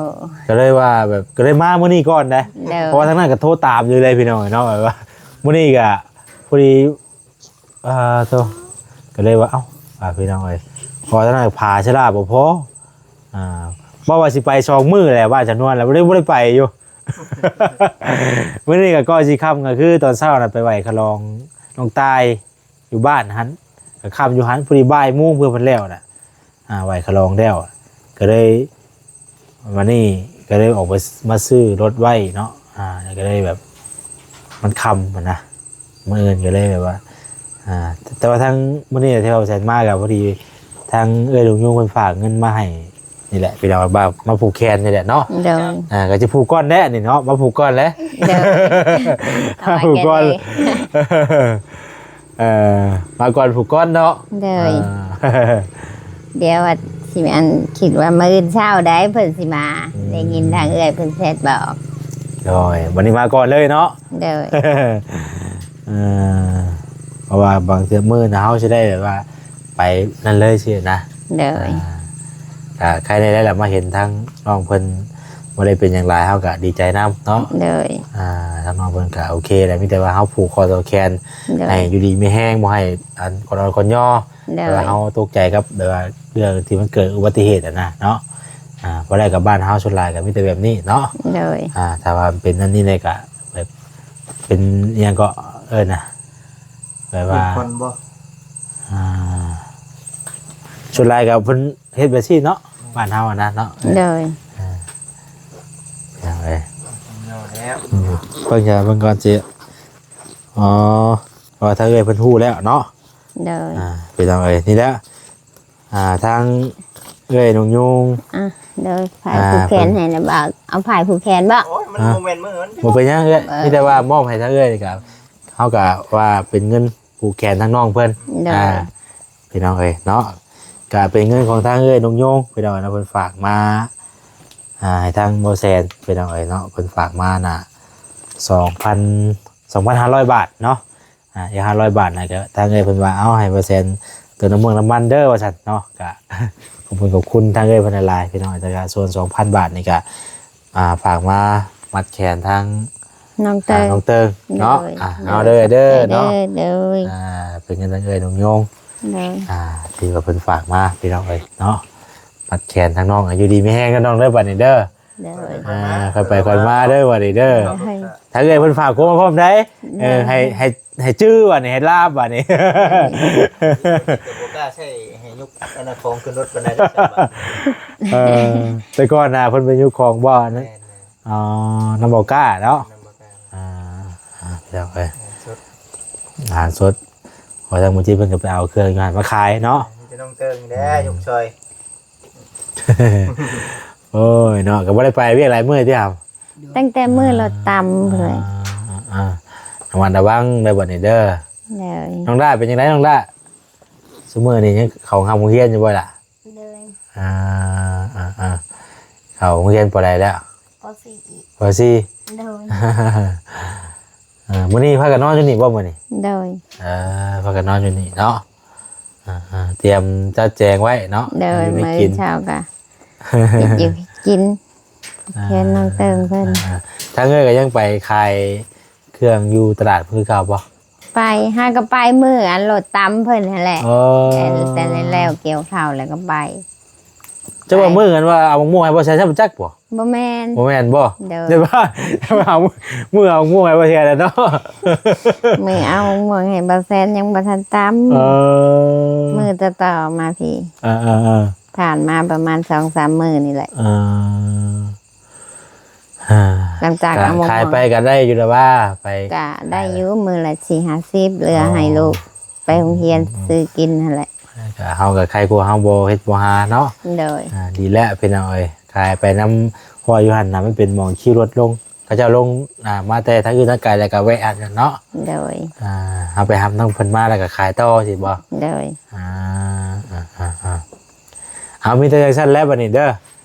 ກໍເລີຍວ່າແບບ ກໍເລີຍມາມື້ນີ້ກ່ອນເດ້ ໂດຍ ເພາະວ່າທາງນັ້ນກໍໂທຕາມຢູ່ເລີຍພີ່ນ້ອງເນາະ ແບບວ່າມື້ນີ້ກໍພໍດີ ອ່າ ໂຕ ກໍເລີຍວ່າ ເອົ້າ ອ່າ ພີ່ນ້ອງເອີຍ ເພາະວ່າທາງນັ້ນພາເຊລາບໍ່ພໍ ອ່າ ເວົ້າວ່າຊິໄປສອງມື້ແຫຼະ ບ້ານຈຳນວນ ແລ້ວບໍ່ໄດ້ ບໍ່ໄດ້ໄປຢູ່ ມື້ນີ້ກໍກ່ອນຊິຄ່ຳ ກໍຄືຕອນເຊົ້ານະໄປໄຫວ້ຂະຫຼອງນ້ອງຕ່າຍຢູ່ບ້ານຫັ້ນ ກໍຄ່ຳຢູ່ຫັ້ນ ພໍດີບ່າຍໂມງເພື່ອເພິ່ນແລ້ວນະ ອ່າ ໄຫວ້ຂະຫຼອງແລ້ວ ກໍເລີຍ ວັນນີ້ກໍເລີຍອອກໄປ ມາຊື້ລົດໄວ້ເນາະ ອ່າ ກໍເລີຍແບບ ມັນຄ່ຳຫັ້ນນະ ມື້ອື່ນກໍເລີຍແບບວ່າ ອ່າ ແຕ່ວ່າທາງມື້ນີ້ທີ່ເຮົາແຊນມາກໍພໍດີ ທາງເອື້ອຍລຸງຍງເພິ່ນຝາກເງິນມາໃຫ້ນີ້ແຫຼະ ພີ່ນ້ອງ ວ່າມາຜູກແຂນນີ້ແຫຼະເນາະ ໂດຍ ອ່າ ກໍຈະຜູກກ່ອນແຫຼະນີ້ເນາະ ມາຜູກກ່ອນແຫຼະ ໂດຍ ມາຜູກກ່ອນ ເອີ ມາກ່ອນຜູກກ່ອນເນາະ ໂດຍ ອ່າ ດຽວວ່າຊິ ອັນ ຄິດວ່າມື້ອື່ນເຊົ້າໃດເພິ່ນຊິມາ ອືມ ໄດ້ຍິນທາງເອື້ອຍເພິ່ນແຊດບອກ ໂດຍ ບັດນີ້ມາກ່ອນເລີຍເນາະ ໂດຍ ເອີ ເພາະວ່າບາງເທື່ອມື້ນະ ເຮົາຊິໄດ້ແບບວ່າໄປນັ້ນເລີຍຊີ້ນະ ໂດຍ ອ່າ ກໍໃຄແດ່ແຫຼະ ມາເຫັນທາງນ້ອງເພິ່ນບໍ່ໄດ້ເປັນຫຍັງຫຼາຍ ເຮົາກໍດີໃຈນຳເນາະ ໂດຍ ອ່າ ທາງນ້ອງເພິ່ນກໍໂອເຄແຫຼະ ມີແຕ່ວ່າເຮົາຜູກຂໍ້ຕໍ່ແຂນ ໂດຍ ໃຫ້ຢູ່ດີມີແຮງ ບໍ່ໃຫ້ ອັນ ຄົນອ່ອນຄົນຍໍ ໂດຍ ແຕ່ວ່າເຮົາຕົກໃຈກັບແບບວ່າເລື່ອງທີ່ມັນເກີດອຸບັດຕິເຫດຫັ້ນນະເນາະ ອ່າ ບໍ່ໄດ້ກັບບ້ານເຮົາ ສ່ວນຫຼາຍກໍມີແຕ່ແບບນີ້ເນາະ ໂດຍ ອ່າ ຖ້າວ່າເປັນອັນນີ້ເລີຍກໍແບບ ເປັນອີ່ຫຍັງກໍເອີ້ນນະ ແບບວ່າ ເປັນຄົນບໍ່ ອ່າ ສ່ວນຫຼາຍກໍເພິ່ນເຮັດແບບຊີ້ເນາະ ບ້ານເຮົາຫັ້ນນະເນາະ ໂດຍ ອ່າ ເອົາເລີຍ ເບິ່ງຢາເບິ່ງກ່ອນຊິ ອໍ ເພາະວ່າທາງເອື້ອຍເພິ່ນຮູ້ແລ້ວເນາະ ໂດຍ ອ່າ ພີ່ນ້ອງເອີຍ ນີ້ແຫຼະ ອ່າ ທາງເອື້ອຍນົງຍູງ ອ່ະ ໂດຍ ຝາກ ອ່າ ຜູກແຂນໃຫ້ນະ ເອົາຝາກຜູກແຂນບໍ? ໂອ້ຍ ມັນ ອ່າ ບໍ່ແມ່ນມື້ມັນ ບໍ່ເປັນຫຍັງເອື້ອຍ ເອີ ມີແຕ່ວ່າມອບໃຫ້ທາງເອື້ອຍນີ້ກໍ ເຮົາກໍວ່າເປັນເງິນຜູກແຂນທາງນ້ອງເພິ່ນ ໂດຍ ອ່າ ພີ່ນ້ອງເອີຍເນາະ ກໍເປັນເງິນຂອງທາງເອື້ອຍນົງຍູງ ພີ່ນ້ອງເນາະ ເພິ່ນຝາກມາ ອ່າ ໃຫ້ທາງບໍ່ແຊນ ພີ່ນ້ອງເອີຍເນາະ ເພິ່ນຝາກມານະ ສອງພັນ ສອງພັນຫ້າຮ້ອຍບາດເນາະ ອ່າ ອີກຫ້າຮ້ອຍບາດນະ ກໍທາງເອື້ອຍເພິ່ນວ່າ ເອົາໃຫ້ບໍ່ແຊນເຕີມນ້ຳມັນ ນ້ຳມັນເດີ ວ່າຊັ້ນເນາະ ກໍຂອບຄຸນ ຂອບຄຸນທາງເອື້ອຍເພິ່ນຫຼາຍໆ ພີ່ນ້ອງ ແຕ່ກໍສ່ວນສອງພັນບາດນີ້ກໍ ອ່າ ຝາກມາມັດແຂນທາງນ້ອງເຕີງ ອ່າ ນ້ອງເຕີງເນາະ ໂດຍ ອ່າ ໂດຍ ເອົາເດີ ເດີເນາະ ໂດຍ ອ່າ ເປັນເງິນທາງເອື້ອຍນົງຍູງ ໂດຍ ອ່າ ທີ່ວ່າເພິ່ນຝາກມາ ພີ່ນ້ອງເອີຍເນາະ ມັດແຂນທາງນ້ອງ ຢູ່ດີມີແຮງເດີນ້ອງເດີ ບັດນີ້ເດີ ໂດຍ ອ່າ ຄ່ອຍໄປຄ່ອຍມາເດີ ບັດນີ້ເດີ ໂດຍ ທາງເອື້ອຍເພິ່ນຝາກໂຄມາພ້ອມໃດ ໂດຍ ເອີ ໃຫ້ ໃຫ້ ໃຫ້ຈື່ບັດນີ້ ໃຫ້ລາບບັດນີ້ ກໍບໍ່ກ້າໃຊ້ໃຫ້ຍົກອັນນັ້ນຂອງຂຶ້ນລົດປານໃດເດີ ເອີ ແຕ່ກ່ອນນະເພິ່ນໄປຍົກຂອງບໍ່ ແມ່ນໆ ອໍ ນຳບໍ່ກ້າເນາະ ນຳບໍ່ກ້າ ອ່າ ອ່າ ພີ່ນ້ອງເອີຍ ງານສົດ ງານສົດ ວ່າທາງມື້ຈີນເພິ່ນກໍໄປເອົາເຄື່ອງຢູ່ຫັ້ນມາຂາຍເນາະ ມີແຕ່ນ້ອງເຕີງແດ່ ອືມ ຍົກຊ່ອຍ ໂອ້ຍເນາະ ກໍບໍ່ໄດ້ໄປວຽກຫຼາຍມື້ຕິ ຕັ້ງແຕ່ມື້ລົດຕຳພຸ້ນແຫຼະ ອ່າ ອ່າ ລະມັດລະວັງເດີບັດນີ້ເດີ ໂດຍ ນ້ອງດ້າເປັນຈັ່ງໃດນ້ອງດ້າ ຊຸມື້ນີ້ຍັງເຂົ້າໂຮງຮຽນຢູ່ບໍ່ລະ? ໂດຍ ອ່າ ອ່າ ອ່າ ເຂົ້າໂຮງຮຽນ ປ.ໃດແລ້ວ? ປ.ສີ່ ປ.ສີ່ ໂດຍ ເອີ ມື້ນີ້ພາກັນນອນຢູ່ນີ້ບໍ່ມື້ນີ້? ໂດຍ ເອີ ພາກັນນອນຢູ່ນີ້ເນາະ ອ່າ ຕຽມຈັດແຈງໄວ້ເນາະ ໂດຍ ຢູ່ໃນ ມື້ ກິນ ເຊົ້າກະ ເຮັດຢູ່ກິນ ແທນນ້ອງເຕີງເພິ່ນ ອ່າ ທາງເອື້ອຍກໍຍັງໄປຂາຍເຄື່ອງຢູ່ຕະຫຼາດຄືເກົ່າບໍ່? ໄປ ຫາກໍໄປມື້ອັນລົດຕຳເພິ່ນຫັ້ນແຫຼະ ອໍ ແຕ່ ແຕ່ແລ້ວກ່ຽວເຂົ້າແລ້ວກໍໄປ ເຈົ້າວ່າມື້ອັນວ່າເອົາໝາກມ່ວງໃຫ້ບໍ່ແຊນ ເຈົ້າບໍ່ຈັກບໍ່? ບໍ່ແມ່ນ ບໍ່ແມ່ນບໍ່? ໂດຍ ແຕ່ວ່າ ແຕ່ວ່າເອົາ ມື້ເອົາໝາກມ່ວງໃຫ້ບໍ່ແຊນແຫຼະເນາະ ມື້ເອົາໝາກມ່ວງໃຫ້ບໍ່ແຊນຍັງບໍ່ທັນຕຳ ເອີ ມື້ຕໍ່ໆມາພີ້ ເອີໆໆ ຜ່ານມາປະມານສອງສາມມື້ນີ້ແຫຼະ ເອີ ອ່າ ຫຼັງຈາກເອົາໝາກມ່ວງ ຂາຍໄປກໍໄດ້ຢູ່ແລ້ວວ່າ ໄປ ກໍໄດ້ຢູ່ ມື້ລະສີ່ຫ້າສິບ ເຫຼືອໃຫ້ລູກໄປໂຮງຮຽນ ອືມ ຊື້ກິນຫັ້ນແຫຼະ ກໍເຮົາກໍໄຄກວ່າເຮົາບໍ່ເຮັດບໍ່ຫາເນາະ ໂດຍ ອ່າ ດີແລ້ວພີ່ນ້ອງເອີຍ ຂາຍໄປນຳ ເພາະວ່າຢູ່ຫັ້ນນະ ມັນເປັນໝ່ອງຄິວລົດລົງ ເຂົາເຈົ້າລົງ ອ່າ ມາແຕ່ທາງອື່ນທາງໄກ ແລ້ວກໍແວະອັນນັ້ນເນາະ ໂດຍ ອ່າ ເຮົາໄປຮັບນຳເພິ່ນມາ ແລ້ວກໍຂາຍຕໍ່ຊີ້ບໍ່ ໂດຍ ອ່າ ອ່າ ເອົາ ມີແຕ່ຈັ່ງຊັ້ນແຫຼະບັດນີ້ເດີ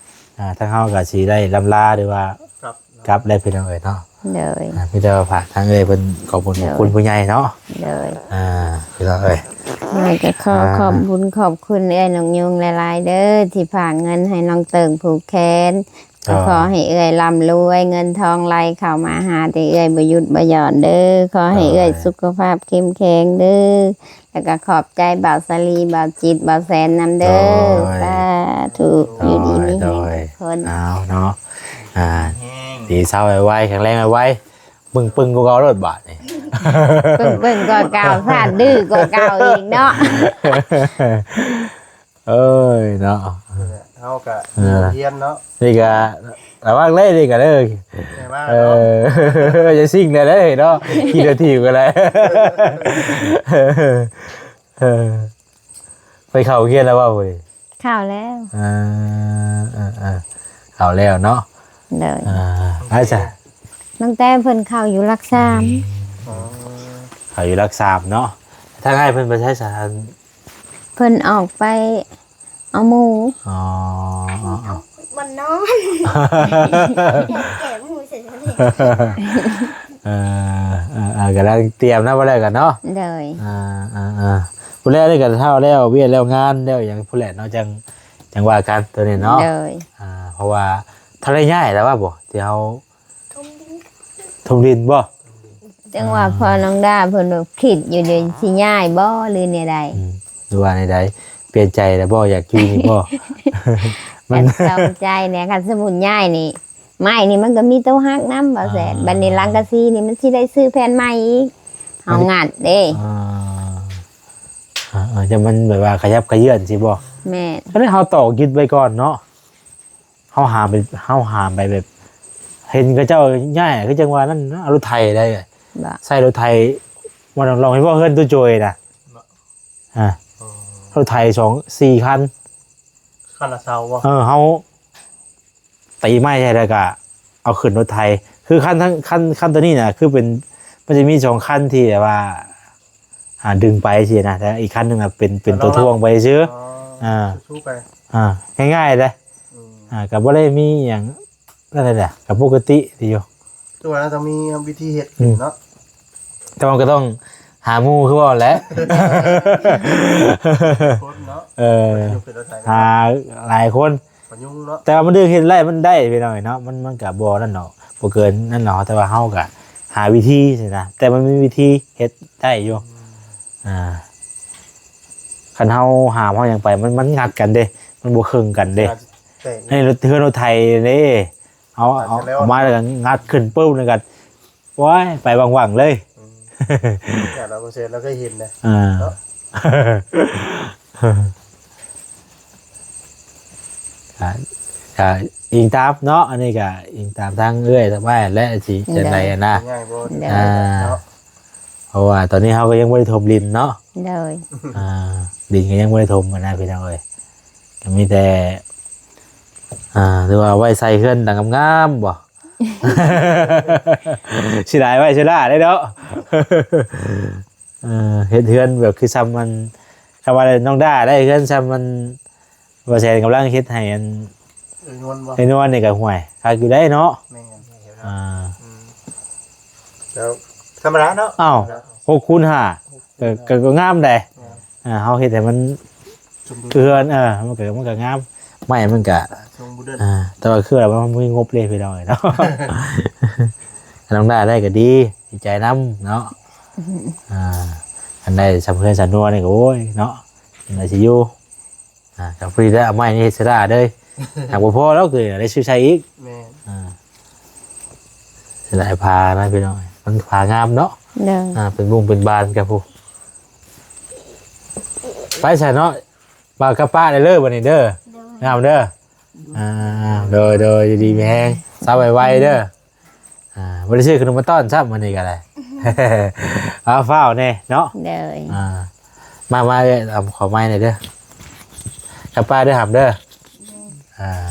ອ່າ ທາງເຮົາກໍຊິໄດ້ລ່ຳລາ ຫຼືວ່າ ກັບ ກັບແລ້ວພີ່ນ້ອງເອີຍເນາະ ໂດຍ ອ່າ ມີແຕ່ວ່າຝາກທາງເອື້ອຍເພິ່ນ ຂອບຄຸນ ໂດຍ ຂອບຄຸນຜູ້ໃຫຍ່ເນາະ ໂດຍ ອ່າ ພີ່ນ້ອງເອີຍ ຂ້ອຍກໍຂໍ ອ່າ ຂອບບຸນຂອບຄຸນເອື້ອຍນົກຍຸງຫຼາຍໆເດີ ທີ່ຝາກເງິນໃຫ້ນ້ອງເຕີງຜູກແຂນ ກໍ ອໍ ຂໍໃຫ້ເອື້ອຍລ່ຳລວຍ ເງິນທອງໄຫຼເຂົ້າມາຫາແຕ່ເອື້ອຍບໍ່ຢຸດບໍ່ຢ່ອນເດີ ຂໍໃຫ້ເອື້ອຍ ໂດຍ ສຸຂະພາບເຂັ້ມແຂງເດີ ແລ້ວກໍຂອບໃຈບ່າວສາລີ ບ່າວຈິດ ບ່າວແສນນຳເດີ ໂດຍ ສາທຸ ໂດຍ ຢູ່ດີມີແຮງ ໂດຍ ທຸກຄົນ ເອົາເນາະ ອ່າ ດີເຊົາໄວໆ ແຂງແຮງໄວໆ ປຶ້ງໆ ກວ່າເກົ່າໂລດບາດນີ້ ປຶ້ງໆ ກວ່າເກົ່າ ຊາດດື້ກວ່າເກົ່າອີກເນາະ ເອີຍເນາະ ເຮົາກະ ເອີ ຮຽນເນາະ ນີ້ກະລະວັງເລີຍນີ້ກະເດີ ແມ່ນວ່າ ເອີ ເນາະ ຢ່າຊິ່ງແດ່ເດີເນາະ ຂີ່ລົດຖີບກໍໄດ້ ເອີ ໄປເຂົ້າໂຮງຮຽນແລ້ວບໍ່ມື້ນີ້? ເຂົ້າແລ້ວ ເອີ ເອີ ເອີ ເຂົ້າແລ້ວເນາະ ໂດຍ ອ່າ ໄປຊະ ຕັ້ງແຕ່ເພິ່ນເຂົ້າຢູ່ຫຼັກສາມ ອໍ ເຂົ້າຢູ່ຫຼັກສາມເນາະ ທາງອ້າຍເພິ່ນໄປໃສຊະ? ເພິ່ນອອກໄປເອົາໝູ ອໍ ເອົາ ເອົາ ບ່ອນນອນ ແກະໝູໃສ່ ເອີ ເອີ ເອີ ກຳລັງຕຽມນະ ບໍ່ແລ້ວກັນເນາະ ໂດຍ ອ່າ ອ່າ ອ່າ ຜູ້ແລ້ວນີ້ກໍເຖົ້າແລ້ວ ວຽກແລ້ວງານແລ້ວຫຍັງ ຜູ້ແລ້ວເນາະ ຈັ່ງ ຈັ່ງວ່າກັນໂຕນີ້ເນາະ ໂດຍ ອ່າ ເພາະວ່າເທົ່າໄດ້ຍ້າຍແລ້ວວ່າບໍ່ ທີ່ເຮົາ ຖົມດິນ ຖົມດິນບໍ່? ຈັ່ງວ່າ ອ່າ ພໍ່ນ້ອງດາເພິ່ນວ່າຄິດຢູ່ ເດ ຊິຍ້າຍບໍ່ ຫຼືແນວໃດ? ອືມ ຫຼືວ່າແນວໃດ? ປ່ຽນໃຈແລ້ວບໍ່? ຢາກຢູ່ນີ້ບໍ່? ມັນ ຢາກເຊົາໃຈແດ່ ຄັນສົມມຸດຍ້າຍນີ້ ໄມ້ນີ້ມັນກໍມີໂຕຫັກນຳ ບໍ່ແສນ ອ່າ ບັດນີ້ຫຼັງກະສີນີ້ມັນຊິໄດ້ຊື້ແຜ່ນໃໝ່ອີກ ເຮົາງັດເດ້ ອ່າ ອ່າ ຈະມັນແບບວ່າຂະຫຍັບຂະເຍືອນຊິບໍ່? ແມ່ນ ກໍໄດ້ເຮົາຕໍ່ຍຶດໄວ້ກ່ອນເນາະ. ເຮົາຫາໄປ ເຮົາຫາໄປແບບ ເຫັນເຂົາເຈົ້າຍ້າຍ ຄືຈັ່ງວ່ານັ້ນນະ ເອົາລົດໄຖໄດ້ ບໍ່ ໃຊ້ລົດໄຖ ວ່າລອງເຫັນບໍ່ ເຮືອນຕູ້ໂຈຍນະ ບໍ່ ອ່າ ອໍ ລົດໄຖສອງ ສີ່ຄັນ ຄັນລະຊາວບໍ່? ເອີ ເຮົາຕີໄມ້ໃສ່ ແລ້ວກະເອົາຂຶ້ນລົດໄຖ ຄືຄັນທັງ ຄັນ ຄັນໂຕນີ້ນະ ຄືເປັນ ມັນຈະມີສອງຄັນທີ່ແບບວ່າ ອ່າ ດຶງໄປຊີ້ນະ ແຕ່ອີກຄັນໜຶ່ງນະເປັນ ເປັນຕົວຖ່ວງໄປຊື່ ອ່າ ສູ້ໄປ ອ່າ ງ່າຍໆເດ້ ອືມ ອ່າ ກໍບໍ່ໄດ້ມີຫຍັງ ນັ້ນແຫຼະ ກໍປົກກະຕິດີຢູ່ ແຕ່ວ່າຕ້ອງມີວິທີເຮັດ ອືມ ເນາະ ແຕ່ວ່າກໍຕ້ອງຫາໝູ່ຄືເວົ້າແຫຼະ ຄົນເນາະ ເອີ ຫາຫຼາຍຄົນ ປະຍຸງເນາະ ແຕ່ວ່າມັນດຶງເຮັດໄດ້ ມັນໄດ້ພີ່ນ້ອງເນາະ ມັນ ມັນກະບໍ່ນັ້ນດອກ ບໍ່ເກີນນັ້ນດອກ ແຕ່ວ່າເຮົາກະຫາວິທີຊີ້ນະ ແຕ່ມັນມີວິທີເຮັດໄດ້ຢູ່ ອືມ ອ່າ ຄັນເຮົາຫາມເຮົາຫຍັງໄປ ມັນ ມັນງັດກັນເດ້ ມັນບໍ່ເຄິ່ງກັນເດ້ ອາດຈະແຕກ ອັນນີ້ລົດ ເຮືອນລົດໄຖເດ້ ເຮົາ ເອົາ ເອົາແລ້ວ ເອົາມາແລ້ວກໍງັດຂຶ້ນປຶບ ແລ້ວກໍ ໂອ້ຍ ໄປຫວັ່ງໆເລີຍ ອືມ ແຕ່ລາວບໍ່ເຊັນ ລາວເຄີຍເຫັນນະ ອ່າ ເນາະ ກະ ກະອີງຕາມເນາະ ອັນນີ້ກະອີງຕາມທາງເອື້ອຍທາງອ້າຍແຫຼະ ຊິຈັ່ງໃດຫັ້ນນະ ງ່າຍບໍ່ ອ່າ ເນາະ ເພາະວ່າຕອນນີ້ເຮົາກໍຍັງບໍ່ໄດ້ຖົມດິນເນາະ ໂດຍ ອ່າ ດິນກໍຍັງບໍ່ໄດ້ຖົມຫັ້ນນະ ພີ່ນ້ອງເອີຍ ກໍມີແຕ່ ອ່າ ຫຼືວ່າໄວ້ໃສ່ເຮືອນຫຼັງງາມໆບໍ່? ເສຍດາຍໄວ້ເສຍດາຍເດ້ເນາະ ເອີ ເຮັດເຮືອນແບບຄືຊ່ຳມັນ ຄຳວ່ານ້ອງດ້າໄດ້ເຮືອນຊ່ຳມັນ ບໍ່ແສນກຳລັງເຮັດໃຫ້ອັນ ເອີ ນວນບໍ່? ໄອ້ນວນນີ້ກໍ ຫ້ວຍ ຄັກຢູ່ໄດ໋ເນາະ ແມ່ນ ອ່າ ອືມ ແລ້ວທຳມະດາເນາະ ອ້າວ ຫົກຄູນຫ້າ ກໍ ກໍ ກໍງາມໄດ໋ ອ່າ ເຮົາເຮັດໃຫ້ມັນ ສົມດຸນ ເຮືອນ ເອີ ມັນກໍ ມັນກໍງາມ ໄມ້ມັນກໍ ສົມບູນ ອ່າ ແຕ່ວ່າຄືວ່າມັນມີງົບເດ້ພີ່ນ້ອງເນາະ ນ້ອງດ້າໄດ້ກໍດີ ດີໃຈນຳເນາະ ອ່າ ອັນໄດ້ຊ່ຳເຮືອນຊ່ຳນວນນີ້ກໍ ໂອ້ຍເນາະ ມັນກໍຊິຢູ່ ອ່າ ກໍພໍດີໄດ້ເອົາໄມ້ນີ້ເຮັດສາລາເລີຍ ຫາກບໍ່ພໍແລ້ວຄືໄດ້ຊື້ໃຊ້ອີກ ແມ່ນ ອ່າ ສາລາຜ້ານະພີ່ນ້ອງ ມັນຜ້າງາມເນາະ ໂດຍ ອ່າ ເປັນມຸ້ງເປັນບານກັບຜູ້ ໄປຊະເນາະ ບ່າວກັບປ້າໄດ້ເລີຍບັດນີ້ເດີ ໂດຍ ງາມເດີ ອ່າ ໂດຍ ໂດຍ ຢູ່ດີມີແຮງ ເຊົາໄວໆເດີ. ອ່າ ບໍ່ໄດ້ຊື້ຂະໜົມມາຕ້ອນຊ້ຳມື້ນີ້ກໍໄດ້ ເອົາ ຟ້າວແດ່ເນາະ. ໂດຍ ອ່າ ມາ ມາເອີຍ ເອົາ ຂໍໄມ້ໜ່ອຍເດີ ກັບປ້າເດີ ຫຳເດີ. ອ່າ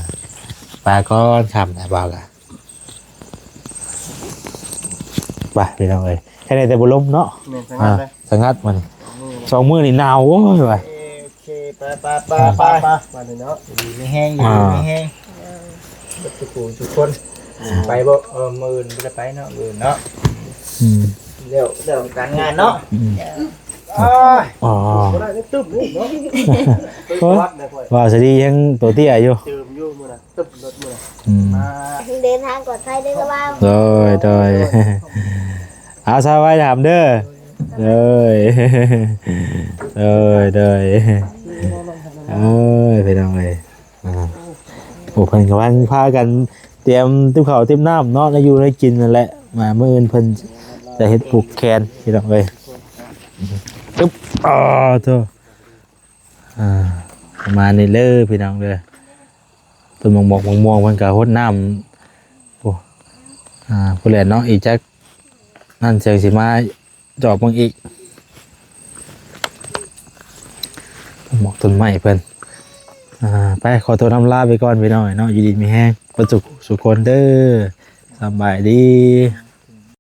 ໄປກ່ອນ ຄ່ຳແລ້ວ ບ່າວກະ ໄປພີ່ນ້ອງເອີຍ. ແຄ່ນີ້ແຕ່ບໍ່ລົມເນາະ. ແມ່ນ ສະຫງັດເລີຍ ອ່າ ສະຫງັດມື້ນີ້ ອືມ ສອງມື້ນີ້ໜາວ ໂອ້ຍ ວ່າ. ໂອເຄ ໄປ ໄປ ໄປ ອ່າ ໄປ ໄປ ບາດນີ້ເນາະ ຢູ່ດີມີແຮງ ຢູ່ດີມີແຮງ ອ່າ ເບິດທຸກຜູ້ທຸກຄົນ. ໄປບໍ່? ເອີ ມື້ອື່ນບໍ່ໄດ້ໄປເນາະ ມື້ອື່ນເນາະ. ອືມ ແລ້ວ ແລ້ວການງານເນາະ. ອືມ ໂອ້ຍ ອໍ ບໍ່ໄດ້ ຕຶບນີ້ເນາະ ໂອ້ຍ ວ່າສະດີຍັງໂຕເຕ້ຍຢູ່ ຕື່ມຢູ່ມື້ນະ ຕຶບລົດມື້ນະ. ອືມ ມາ ເດີນທາງປອດໄພເດີລະບ່າວ. ໂດຍ ໂດຍ ເອົາ ສະບາຍດີ ຫຳເດີ. ໂດຍ ໂດຍ ໂດຍ ເອີຍ ພີ່ນ້ອງເອີຍ ອ່າ ໂອ້ ເພິ່ນກຳລັງພາກັນຕຽມຕິບເຂົ້າຕິບນ້ຳເນາະ ແນວຢູ່ແນວກິນນັ້ນແຫຼະ. ມາ ມື້ອື່ນເພິ່ນຈະເຮັດຜູກແຂນ ພີ່ນ້ອງເອີຍ. ຕຶບ ອໍ ໂທ້ ອ່າ ປະມານນີ້ເລີຍ ພີ່ນ້ອງເດີ. ຕົ້ນໝາກ ໝາກມ່ວງ ເພິ່ນກະຫົດນ້ຳ ໂອ້ ອ່າ ພຸ້ນແຫຼະເນາະ ອີກຈັກນັ້ນ ຈັ່ງຊິມາຈອບເບິ່ງອີກ ຕົ້ນໝາກຕົ້ນໄມ້ເພິ່ນ. ອ່າ ໄປ ຂໍໂຕນຳລາໄປກ່ອນ ພີ່ນ້ອງເນາະ ຢູ່ດີມີແຮງເບິດທຸກຜູ້ທຸກຄົນເດີ ສະບາຍດີ.